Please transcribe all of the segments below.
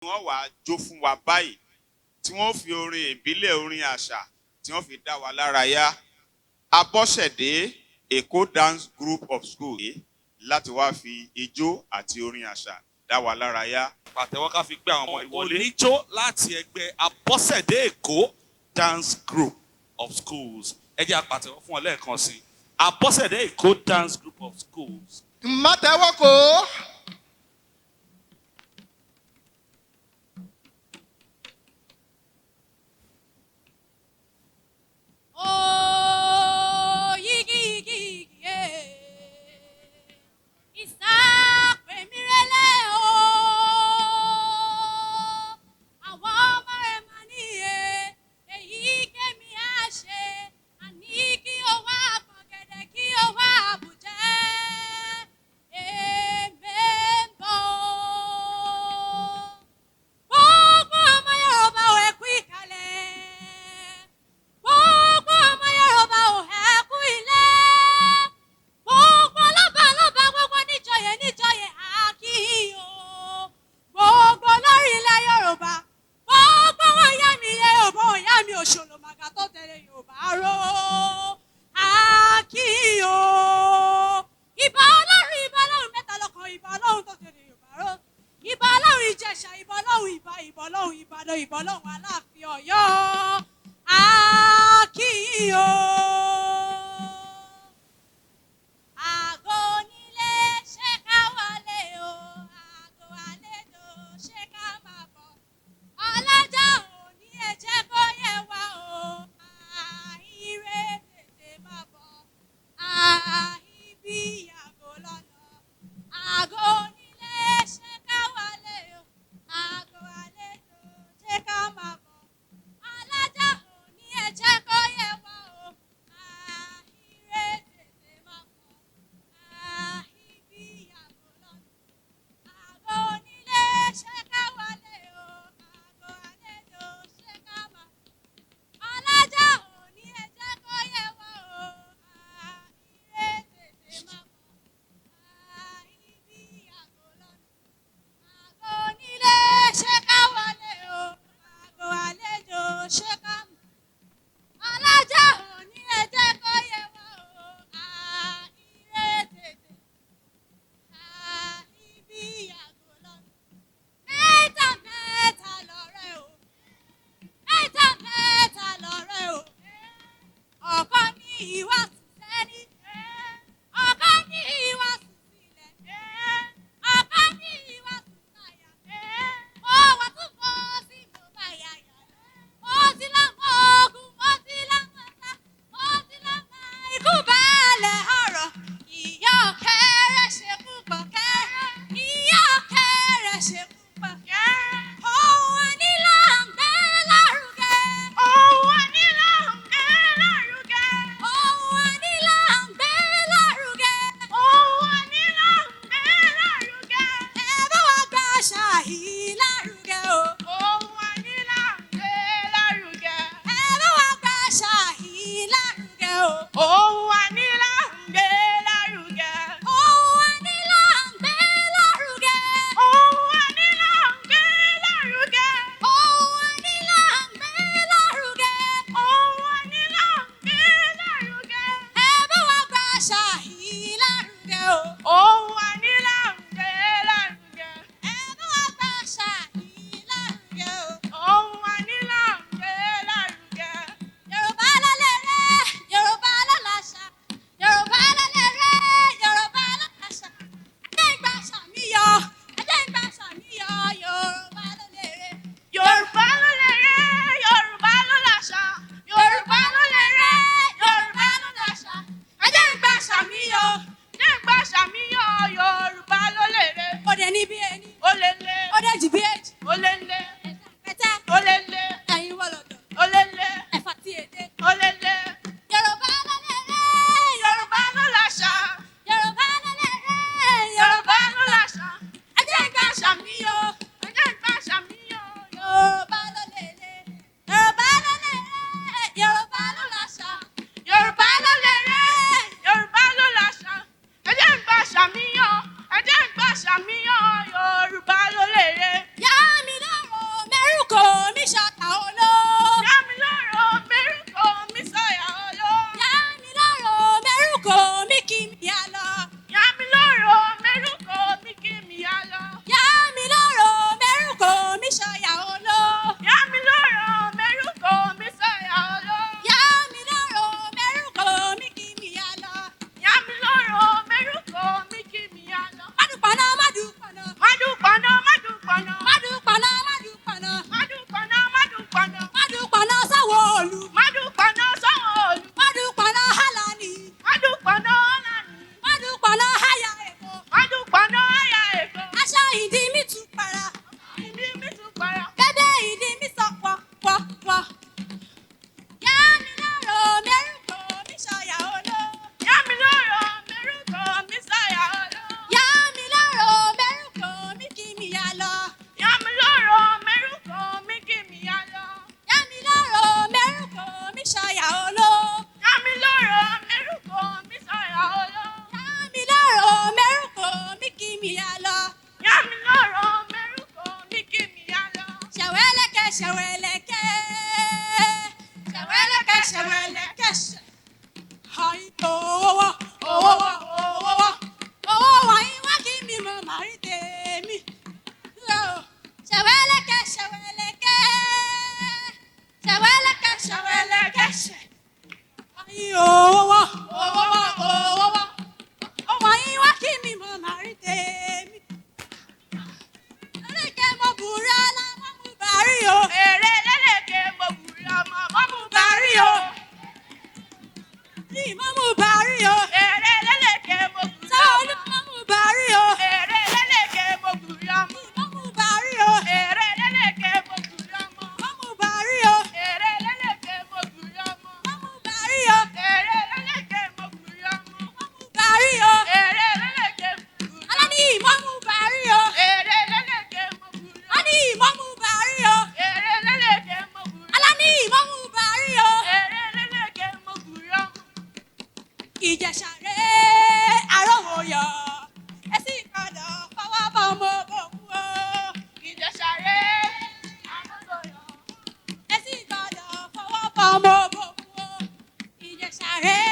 Wọ́n wàá jó fún wa báyìí, tí wọ́n fi orin ìbílẹ̀, orin àṣà, tí wọ́n fi dá wa lára yá. Abọ́sẹ̀dé Èkó Dance Group of Schools láti wá fi ijó àti orin àṣà dá wa lára yá. Pàtẹ́wọ́ ká fi gbé àwọn ọmọ ìwọlé. Oníjó láti ẹgbẹ́ Abọ́sẹ̀dé Èkó Dance Group of Schools. Ẹ jẹ́ a pàtẹ́wọ́ fún ọ lẹ́ẹ̀kan sí i. Abọ́sẹ̀dé Èkó Dance Group of Schools. Mátẹ́wọ́ kò. Oh, yigi yigi yigi, eh. Ìsápèmírẹ́lẹ̀ o. Àwọn ọmọ rẹ̀ máa ní e, èyí kémi á ṣe, àní kí o wá gbọ̀gẹ̀dẹ̀ kí o wá àbùjẹ́. Èmi ń bọ̀. Gbogbo ọmọ Yorùbá ò, ẹ kú ìkàlẹ̀. Gbogbo ọmọ Yorùbá ò, ẹ kú ilé. Gbogbo lọ́ba lọ́ba, gbogbo níjòyè níjòyè, àkíyò. Gbogbo lórí ilẹ̀ Yorùbá. Gbogbo wọn yá mi Yorùbá ò yá mi òṣòlò màgà tó tẹ̀lé Yorùbá ró. Àkíyò. Ìbà Ọlọ́run, ìbà Ọlọ́run mẹ́ta lọ́kàn, ìbà Ọlọ́run tó tẹ̀lé Yorùbá ró. Ìbà Ọlọ́run Ìjẹ̀ṣà, ìbà Ọlọ́run, ìbà ìbà Ọlọ́run Ìbàdàn, ìbà Ọlọ́run Aláàfin Ọ̀yọ́. Àkíyò. Àgọ́ onílé ṣé ká wọlé o, àgọ́ àlejò ṣé ká máa bọ̀. Ọlọ́jà òní ẹ jẹ́ kó yẹ wá o, àìrè tètè máa bọ̀. Àìbí yàgò lọ́nà. Àgọ́ onílé ṣé ká wọlé o, àgọ́ àlejò ṣé ká máa bọ̀. Ọlọ́jà òní ẹ jẹ́ kó yẹ wá o, àìrè tètè máa bọ̀. Àìbí yàgò lọ́nà. Àgọ́ onílé ṣé ká wọlé o, àgọ́ àlejò ṣé ká máa bọ̀. Ọlọ́jà òní ẹ jẹ́ kó yẹ wá o, àìrè tètè máa bọ̀. Àìbí yàgò lọ́nà. Àgọ́ onílé ṣé ká wọlé o, àgọ́ àlejò ṣé ká mọ̀. Ọlọ́jà òní ẹ jẹ́ kó yẹ wá o, àìrè tètè. Àìbí yàgò lọ́nà. Mẹ́ta mẹ́ta lọ̀rẹ́ o. Mẹ́ta mẹ́ta lọ̀rẹ́ o. Ọ̀kan ní ìwà sẹ́ni. Ọ̀kan ní ìwà sílẹ̀. Ọ̀kan ní ìwà sáyà. Ó wà tún fọ́ sí mo bá yà yà. Mo ti lọ́mọ ogun, mo ti lọ́mọ ta, mo ti lọ́mọ ikú balẹ̀ ọ̀rọ̀. Ìyá ọ̀kẹ́rẹ́ ṣe púpọ̀ kẹ́rẹ́. Ìyá ọ̀kẹ́rẹ́ ṣe púpọ̀ kẹ́rẹ́. Ohun ànílà ń gbé lárugẹ. Ohun ànílà ń gbé lárugẹ. Ohun ànílà ń gbé lárugẹ. Ohun ànílà ń gbé lárugẹ. Ẹ bá wa gba àṣà yìí lárugẹ o. Ohun ànílà ń gbé lárugẹ. Ẹ bá wa gba àṣà yìí lárugẹ o. Ohun ànílà ń gbé lárugẹ. Ohun ànílà ń gbé lárugẹ. Ohun ànílà ń gbé lárugẹ. Ohun ànílà ń gbé lárugẹ. Ohun ànílà ń gbé lárugẹ. Ẹ bá wa gba àṣà yìí lárugẹ o. Ohun ànílà ń gbé lárugẹ. Ẹ bá wa gba àṣà yìí lárugẹ o. Ohun ànílà ń gbé lárugẹ. Yorùbá lálẹ́rẹ́, Yorùbá lálàṣà. Yorùbá lálẹ́rẹ́, Yorùbá lálàṣà. Ẹjẹ́ ìgbà àṣà mi yọ, ẹjẹ́ ìgbà àṣà mi yọ, Yorùbá lálẹ́rẹ́. Yorùbá ló lérè, Yorùbá ló làṣà. Yorùbá ló lérè, Yorùbá ló làṣà. Ẹ jẹ́ n gba àṣà mi yọ. Jẹ́ n gbà àṣà mi yọ, Yorùbá ló lérè. Ó dẹ̀ ní bí ẹni, Ó lé lé, ó dẹ̀ jì bí èjì. ó lé lé, Ẹ̀ta pẹ́tẹ́, ó lé lé, ẹ̀yin wọ̀lọ̀dọ̀, ó lé lé, ẹ̀fà tí èdè. ó lé lé. Yorùbá lálẹ́rẹ́, Yorùbá ló làṣà. Yorùbá lálẹ́rẹ́, Yorùbá ló làṣà. Ẹ jẹ́ n gba àṣà mi yọ. Jẹ́ n gbà àṣà mi yọ. Yorùbá lálẹ́rẹ́, Yorùbá lálẹ́rẹ́, Yorùbá ló làṣà. Yorùbá ló lérè, Yorùbá ló làṣà. Ẹ jẹ́ n gbà àṣà mi yọ, ẹ jẹ́ n gbà àṣà mi yọ, Yorùbá ló lérè. Yá mi lọ. Ṣẹ̀wẹ̀lẹ̀kẹ́, ṣẹ̀wẹ̀lẹ̀kẹ́, ṣẹ̀wẹ̀lẹ̀kẹ́, ṣẹ̀. Ayi owó wá, owó wá, owó wá, owó wá yín wá kí mi mọ̀ màrí tèmi. Ṣẹ̀wẹ̀lẹ̀kẹ́, ṣẹ̀wẹ̀lẹ̀kẹ́, ṣẹ̀wẹ̀lẹ̀kẹ́, ṣẹ̀wẹ̀lẹ̀kẹ́, ṣẹ̀. Ayi owó wá, owó wá, owó wá, owó yín wá kí mi mọ̀ màrí tèmi. Lẹ́lẹ́kẹ̀ mo bùrọ̀ ọlá mọ́ mú bàrí o. Èrè lẹ́lẹ́kẹ̀ mo bùrọ̀ ọmọ mọ́ mú bàrí o. Ní mọ́ mú bàrí o. Èrè lẹ́lẹ́kẹ̀ mo bùrọ̀ Sáwọ́lú mọ́ mú bàrí o. Èrè lẹ́lẹ́kẹ̀ mo bùrọ̀ ọmọ. Ní mọ́ mú bàrí o. Èrè lẹ́lẹ́kẹ̀ mo bùrọ̀ ọmọ. Mọ́ mú bàrí o. Èrè lẹ́lẹ́kẹ̀ mo bùrọ̀ ọmọ. Mọ́ mú bàrí o. Èrè lẹ́lẹ́kẹ̀ mo bùrọ̀ ọmọ. Mọ́ mú bàrí o. Èrè lẹ́lẹ́kẹ̀ mo bùrọ̀ ọmọ. Alání mọ́ mú bàrí o. Èrè lẹ́lẹ́kẹ̀ mo bùrọ̀ ọmọ. Aní mọ́ mú bàrí o. Èrè lẹ́lẹ́kẹ̀ mo bùrọ̀ ọmọ. Alání mọ́ mú bàrí o. Èrè lẹ́lẹ́kẹ̀ mo bùrọ̀ ọmọ. Ìjẹ̀ṣà rẹ̀ àròwòyọ̀. Ẹ sì gbọ́dọ̀ fọwọ́ bọ̀ ọmọ òkú o. Ìjẹ̀ṣà rẹ̀ àmúlòyọ̀. Ẹ sì gbọ́dọ̀ fọwọ́ bọ̀ ọmọ òkú o. Ìjẹ̀ṣà rẹ̀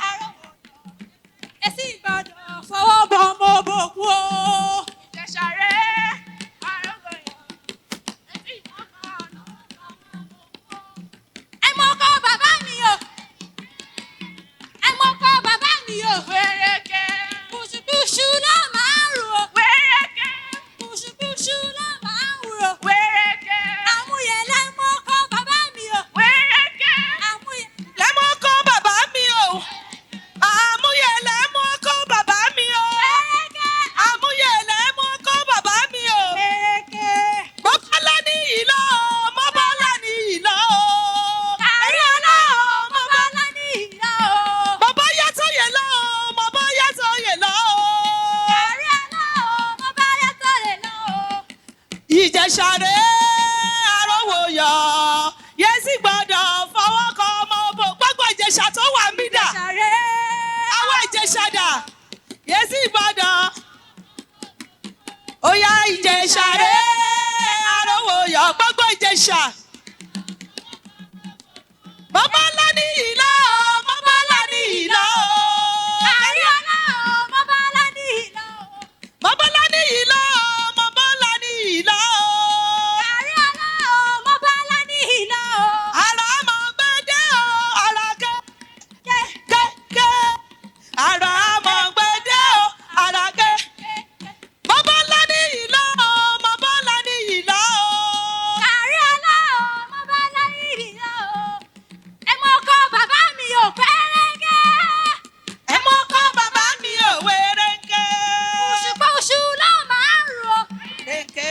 àròwòyọ̀. Ẹ sì gbọ́dọ̀ fọwọ́ bọ̀ ọmọ òkú o. Ìjẹ̀ṣà rẹ̀ àrògọ̀yọ̀. Ẹbí ìmọ̀kàn ọ̀nà Ẹ mọ ọkọ bàbá mi o. Ẹ mọ ọkọ bàbá mi o. Wéréké. Kùṣùkùṣù ló máa ń rò. Wéréké. Kùṣùkùṣù ló máa ń rò. Wéréké. Àmúyẹ lẹ mọ ọkọ bàbá mi o. Wéréké. Àmúyẹ. Lẹ́mú kọ́ bàbá mi o. Àmúyẹ lẹ́mú kọ́ bàbá mi o. Wéréké. Àmúyẹ lẹ́mú kọ́ bàbá mi o. Wéréké. Mọ́bọ́lá ní ìlọ o. Mọ́bọ́lá ní ìlọ o. Kárí ọlá o, mọ́bọ́lá ní ìlà o. Mọ́bọ́ yàtọ̀ yẹ lọ o. Mọ́bọ́ yàtọ̀ yẹ lọ o. Kárí ọlá o, mọ́bá yàtọ̀ lè lọ o. Ìjẹ̀ṣà rẹ̀ arówóyọ̀. Yẹ́sì gbọ́dọ̀ fọwọ́ kọ ọmọ òbò. Gbogbo Ìjẹ̀ṣà tó wà ń bí dà. Ìjẹ̀ṣà rẹ̀. Àwọn Ìjẹ̀ṣà dà. Yẹ́sì gbọ́dọ̀. Ó yá Ìjẹ̀ṣà rẹ̀ arówóyọ̀. Gbogbo Ìjẹ̀ṣà. Bàbá ńlá ní ìlà o. Bàbá ńlá ní ìlà o. Kárí ọlá o, mọ́bọ́lá ní ìlà o. Bàbá ńlá ní ìlà o. Bàbá ńlá ní ìlà o. Kárí ọlá o, mọ́bọ́lá ní ìlà o. Ara mọ̀ gbẹ́dẹ́ o, ara kẹ́ kẹ́ kẹ́. Ara mọ̀ gbẹ́dẹ́ o, ara kẹ́. Bàbá ńlá ní ìlà o, bàbá ńlá ní ìlà o. Kárí ọlá o, mọ́bọ́lá ní ìlà o. Ẹ mọ ọkọ bàbá mi ò pẹ́rẹ́gẹ́. Ẹ mọ̀ kọ́ bàbá mi ò wérénké. Kùṣùkùṣù ló máa ń rò. Rénké.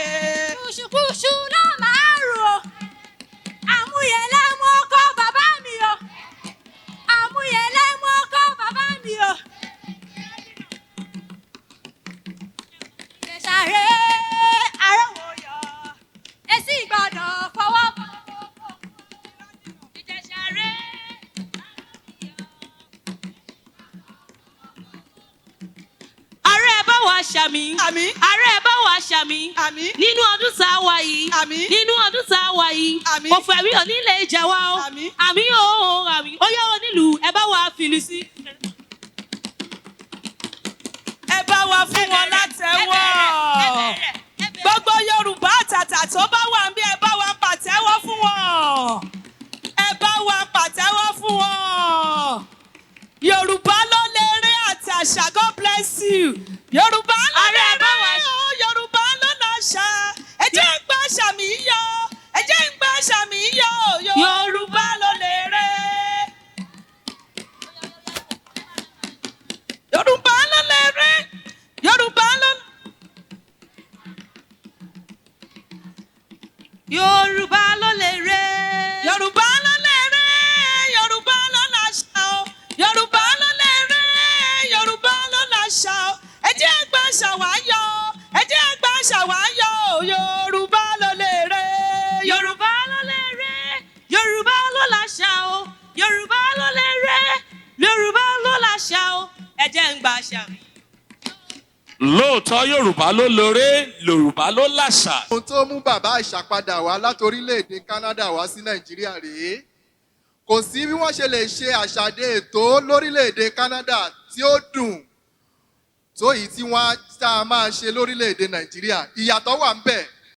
Kùṣùkùṣù ló máa ń rò. Àmúyẹ lẹ́mú ọkọ bàbá mi o. Àmúyẹ lẹ́mú ọkọ bàbá mi o. Ìjẹ̀ṣà rẹ̀ arówóyọ̀. Ẹ sì gbọ́dọ̀ fọwọ́ bọ̀. Ìjẹ̀ṣà rẹ̀. Ààrẹ bá wa ṣàmì. Àmín. Ààrẹ bá wa ṣàmì. Àmín. Nínú ọdún tá a wà yìí. Àmín. Nínú ọdún tá a wà yìí. Àmín. Òfò ẹ̀mí ò ní lè jà wá o. Àmín. Àmín o àmín. Ó yá onílùú ẹ bá wa fìlú sí. Ẹ bá wa fún wọn látẹ̀wọ́. Gbogbo Yorùbá àtàtà tó bá wà ń bí ẹ bá wa pàtẹ́wọ́ fún wọn. Ẹ bá wa pàtẹ́wọ́ fún wọn. Yorùbá ló lérè àti àṣà God bless you. Yorùbá ló Ààrẹ bá lérè wa- o, Yorùbá ló láṣà. Ẹ jẹ́ ń gbọ́ sàmì yọ. Ẹ jẹ́ ń gbọ́ sàmì yọ. Yorùbá ló lérè. Yorùbá ló lérè. Yorùbá ló. Yorùbá ló lè rè. Yorùbá ló lérè, Yorùbá ló láṣà o. Yorùbá ló lérè, Yorùbá ló láṣà o. Ẹ jẹ́ àgbà ṣàwáyọ̀, ẹ jẹ́ àgbà ṣàwáyọ̀ o. Yorùbá ló lérè. Yorùbá ló lè rè. Yorùbá ló láṣà o. Yorùbá ló lè rè. Yorùbá ló láṣà o. Ẹ jẹ́ ń gba àṣà mi. Lóòótọ́, Yorùbá ló lóore, Yorùbá ló láṣà. Ohun tó mú bàbá ìṣàpadà wá láti orílẹ̀-èdè Canada wá sí Nàìjíríà rèé. Kò sí bí wọ́n ṣe lè ṣe àṣàdé ètò lórílẹ̀-èdè Canada tí ó dùn tó yìí tí wọ́n á tá a máa ṣe lórílẹ̀-èdè Nàìjíríà. Ìyàtọ̀ wà ń bẹ̀.